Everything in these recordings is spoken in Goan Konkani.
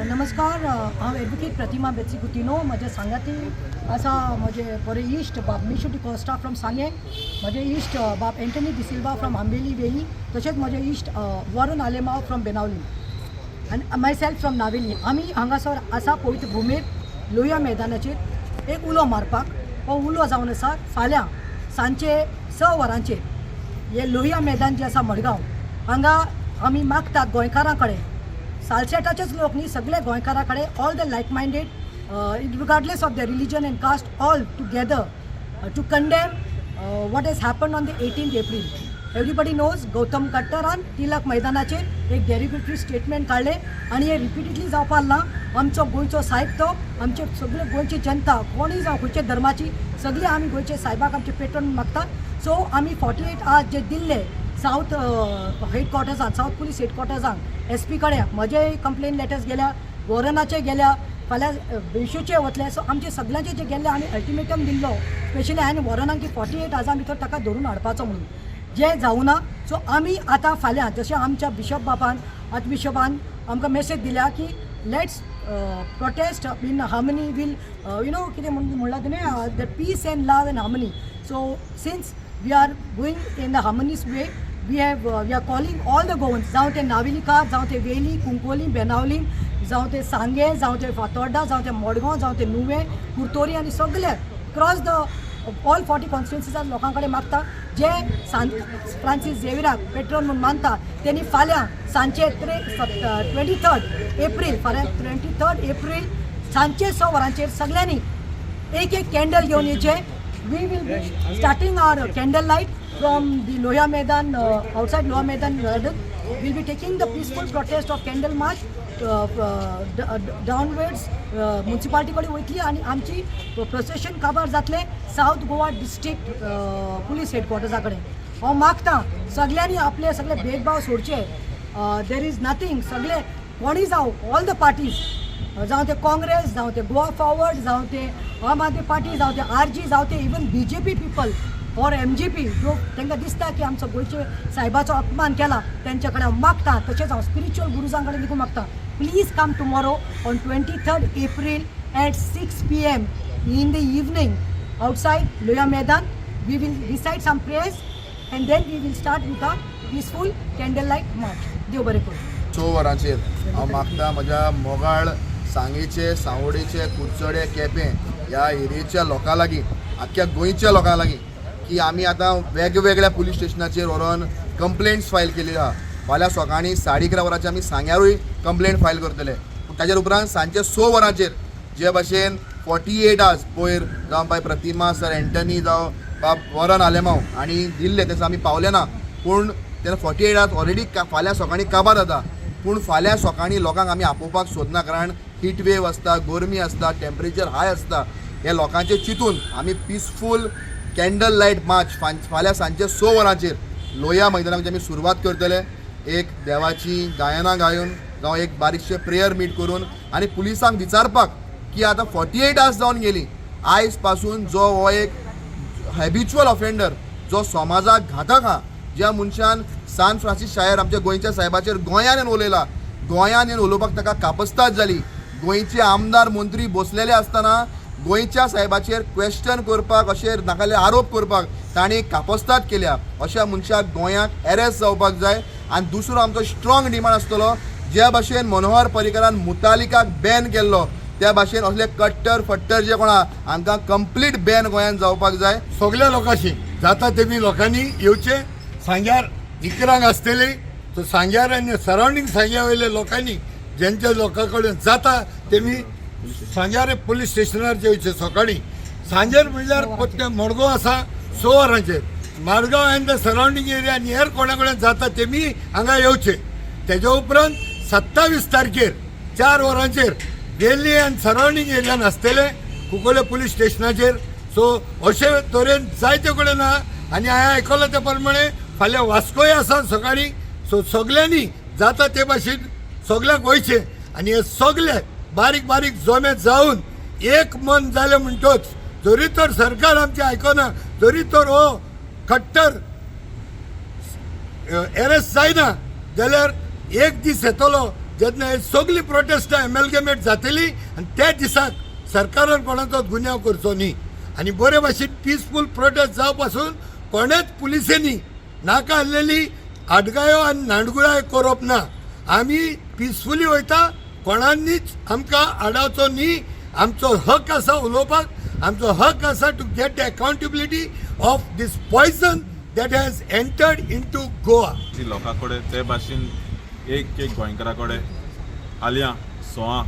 नमस्कार. हांव एडवोकेट प्रतिमा बेत्सी कुतिनो. म्हज्या सांगाती आसा म्हजे बरे इश्ट बाब मिशू डिकॉस्टा फ्रॉम सांगें, म्हजे इश्ट बाब एंटनी डिसिल्वा फ्रॉम आंबेली वेली, तशेंच म्हजे इश्ट वरुण आलेमाव फ्रॉम बेनावली आनी मायसेल्फ फ्रॉम नावेली. आमी हांगासर आसा पवित्र भुमेर लोहिया मैदानाचेर एक उलो मारपाक. हो उलो जावन आसा, फाल्यां सांजचे 6 वरांचेर हे लोहिया मैदान जें आसा मडगांव, हांगा आमी मागतात गोंयकारां कडेन, सालसेटाचेच लोक न्ही, सगळे गोंयकारां कडेन, all the like minded, regardless of the religion and caste, all together to condemn what has happen on the 18 April. Everybody knows, Gautam कट्टरान तिलक मैदानाचेर एक डेरोगेटरी स्टेटमेंट काडलें आनी हे रिपिटेडली जावपाक ना. आमचो गोंयचो सायब तो, आमचे सगळे गोंयची जनता, कोणूय जावं, खंयच्या धर्माची, सगळी आमी गोंयचे सायबाक आमचे पेट्रोन मागता. सो आमी 48 आवर्स जे दिल्ले सावथ हेडक्वॉर्टर्सान, सावथ पुलीस हेडक्वॉर्टर्सान, एस पी कडेन म्हजे कंप्लेन लेटर्स गेल्या, वॉरनाचे गेल्या, फाल्यां बेशूचे वतले. सो आमचे सगळ्यांचे जे गेल्ले, आमी अल्टिमेटम दिल्लो, स्पेशली हांवें वॉरनाक, की 48 आवर्सां भितर ताका धरून हाडपाचो म्हणून, जें जावना. सो आमी आतां फाल्यां जशें आमच्या बिशप बापान, आर्चबिशपान आमकां मेसेज दिल्या की let's protest in harmony will कितें म्हणलां तुवें, the peace and love and harmony. So since we are going in the harmonious way, we are calling all the Goans, जावं ते नावेलीकार, जावं ते वेली, कुंकोली, बेनावली, जावं ते सांगें, जावं ते फातोर्डा, जावं ते मडगांव, जावं ते नुवें, कुर्तोरी आनी सगळे क्रॉस the all 40 कॉन्स्टिट्युन्सीजान लोकां कडेन मागता, जे सांत फ्रांसीस झेविराक पेट्रोन म्हूण मानता, तेणी फाल्यां सांजचे 23 एप्रील, फाल्यां 23 एप्रील सांजचे 6 वरांचेर सगळ्यांनी एक एक कॅन्डल घेवन येवचें. We will be starting our candle light from the Lohia Maidan, outside Lohia Maidan Garden. We'll be taking the peaceful protest of candle march downwards municipality कडेन वयतली आनी आमची प्रोसेशन काबार जातलें सावथ गोवा डिस्ट्रिक्ट पुलीस हेडक्वॉर्टर्सा कडेन. हांव मागता, सगळ्यांनी आपले सगळे भेदभाव सोडचे. There is nothing. सगळे कोणीय जावं, ऑल the parties, जावं ते काँग्रेस, जावं ते गोवा फॉरवर्ड, जावं ते आम आदमी पार्टी, जावं ते आरजी, जावं ते even BJP people or MGP, जो तांकां दिसता की आमचो गोंयचे सायबाचो अपमान केला, तेंच्या कडेन हांव मागता. तशेंच हांव स्पिरिच्युअल गुरुजां कडेन देखून मागता, please come tomorrow on 23rd April at 6 p.m. in the evening outside Lohia Maidan. We will recite some prayers and then we will start with a peaceful candle light march. देव बरें करूं. 6 वरांचेर हांव मागता म्हज्या मोगाळ सांगेचे, सांवडेचे, कुडचडे, केपें ह्या एरियेच्या लोकां लागीं, आख्ख्या गोंयच्या लोकां लागीं की आमी आतां वेगवेगळ्या पुलीस स्टेशनाचेर व्हरोन कंप्लेंट्स फायल केल्ली आहा. फाल्यां सकाळीं 11:30 वरांचेर आमी सांग्यारूय कंप्लेंट फायल करतले. पूण ताजेर उपरांत सांजचे 6 वरांचेर जे भाशेन 48 आवर्स पयर जावं बाय प्रतिमा सर एंटनी जावं बाब वरन आलेमाव आनी दिल्ले, तेन्ना आमी पावले ना. पूण तेन्ना 48 आवर्स ऑलरेडी फाल्यां सकाळीं काबार जाता. पूण फाल्यां सकाळीं लोकांक आमी आपोवपाक सोदना, कारण हीट वेव आसता, गरमी आसता, टेम्परेचर हाय आसता. हे लोकांचें चिंतून आमी पिसफूल कॅन्डल लायट मार्च फाल्यां सांजचे 6 वरांचेर लोहिया मैदानाचेर आमी सुरवात करतले, एक देवाची गायनां गावन जावं एक बारीकशें प्रेयर मीट करून आनी पुलिसांक विचारपाक की आतां 48 आवर्स जावन गेली, आयज पासून जो हो एक हॅबिच्युअल ऑफेंडर, जो समाजाक घातक आहा, ज्या मनशान सान फ्रांसीस शायर आमच्या गोंयच्या साहेबाचेर गोंयान येवन उलयला, गोंयान येवन उलोवपाक ताका कापस्ताद जाली, गोंयचे आमदार मंत्री बसलेले आसतना गोंयच्या साहेबाचेर क्वेश्चन करपाक, अशे नाकाले आरोप करपाक तांणी कापस्ताद केल्या, अशा मनशाक गोंयाक एरेस्ट जावपाक जाय. आनी दुसरो आमचो स्ट्रॉंग डिमांड आसतलो, ज्या भाशेन मनोहर पर्रीकारान मुतालिकाक बॅन केल्लो, त्या भाशेन असले कट्टर फट्टर जे कोण आहा, हांकां कंप्लीट बॅन गोंयांत जावपाक जाय. सगळ्या लोकांशी जाता तेमी लोकांनी येवचे. सांग्यार 11क आसतली. तो सांग्यार आनी सरावंडींग सांग्या वयल्या लोकांनी, ज्यांच्या लोकां कडेन जाता तेमी सांग्यार पुलीस स्टेशनार येवचे सकाळी. सांजेर म्हणल्यार परतें मडगांव आसा 6 वरांचेर. मडगांव आनी the surrounding area आनी हेर कोणा कडेन जाता तेमी हांगा येवचे. तेज्या उपरांत 27 तारखेर 4 वरांचेर वेर्ली आनी सरावंडींग एरियान आसतले कुंकळ्ळे पुलीस स्टेशनाचेर. सो अशे तरेन जायते कडेन आहा आनी हांवें आयकलां ते प्रमाणे फाल्यां वास्कोय आसा सकाळीं. सो सगल्यांनी जाता ते भाशेन सगल्यांक वयचें आनी हे सगळे बारीक बारीक जमे जावन एक मन जालें म्हणटोच, जरी तर सरकार आमचें आयकना, जरी तर हो खट्टर एरेस्ट जायना जाल्यार एक दीस येतलो. जेन्ना हे सगळीं प्रोटेस्टां एमेलगेमेट जातली आनी त्या दिसाक सरकारान कोणाचो गुन्यांव करचो न्ही आनी बरे भाशेन पिसफूल प्रोटेस्ट जावपासून कोणेच पुलिसेंनी नाका आसलेली आडगायो आनी नाडगुळाय करप ना. आमी पिसफुली वयता, कोणानीच आमकां आडावचो न्ही. आमचो हक आसा उलोवपाक, आमचो हक आसा to get the accountability of this poison that has entered into Goa. जी लोकां कडेन ते भाशेन एक एक गोंयकारा कडेन आलया सोआ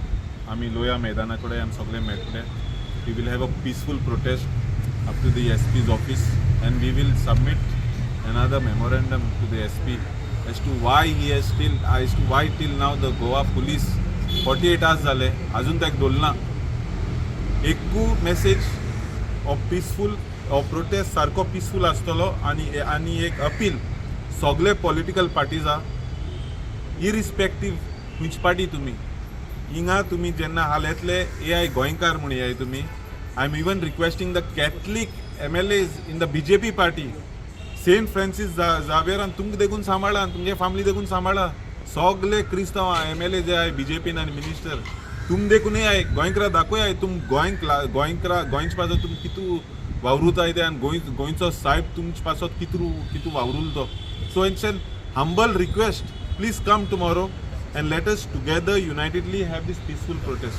आमी लोया मैदाना कडेन आमी सगळे मेळटले. We will have a peaceful protest up to the SP's office and we will submit another memorandum to the SP as to why he has still as to why till now the Goa police 48 hours जाले अजून ताका धरना. एकू message of peaceful of protest सारको पिसफूल आसतलो आनी आनी एक अपील सगळे पॉलिटिकल पार्टीज आहा, इरिस्पेक्टीव खंयची पार्टी तुमी हिंगा, तुमी जेन्ना हाल येतले ए I गोंयकार म्हूण येयाय तुमी. I am even requesting the Catholic MLAs in the BJP party, Saint Francis जावियरान तुमकां देखून सांबाळा, तुमगे फामिली देखून सांबाळा. सगळे क्रिस्तांव एमएलए जे आहाय बीजेपीन आनी मिनिस्टर तुम देखून येयाय, गोंयकारा दाखोयाय तुम गोंय गोंयकारा गोंयचे पासत तुम कितू वावरुताय ते आनी गोंय गोंयचो सायब तुमचे पासत कितू कितू वावरुल तो. So it's an humble request, please come tomorrow and let us together unitedly have this peaceful protest.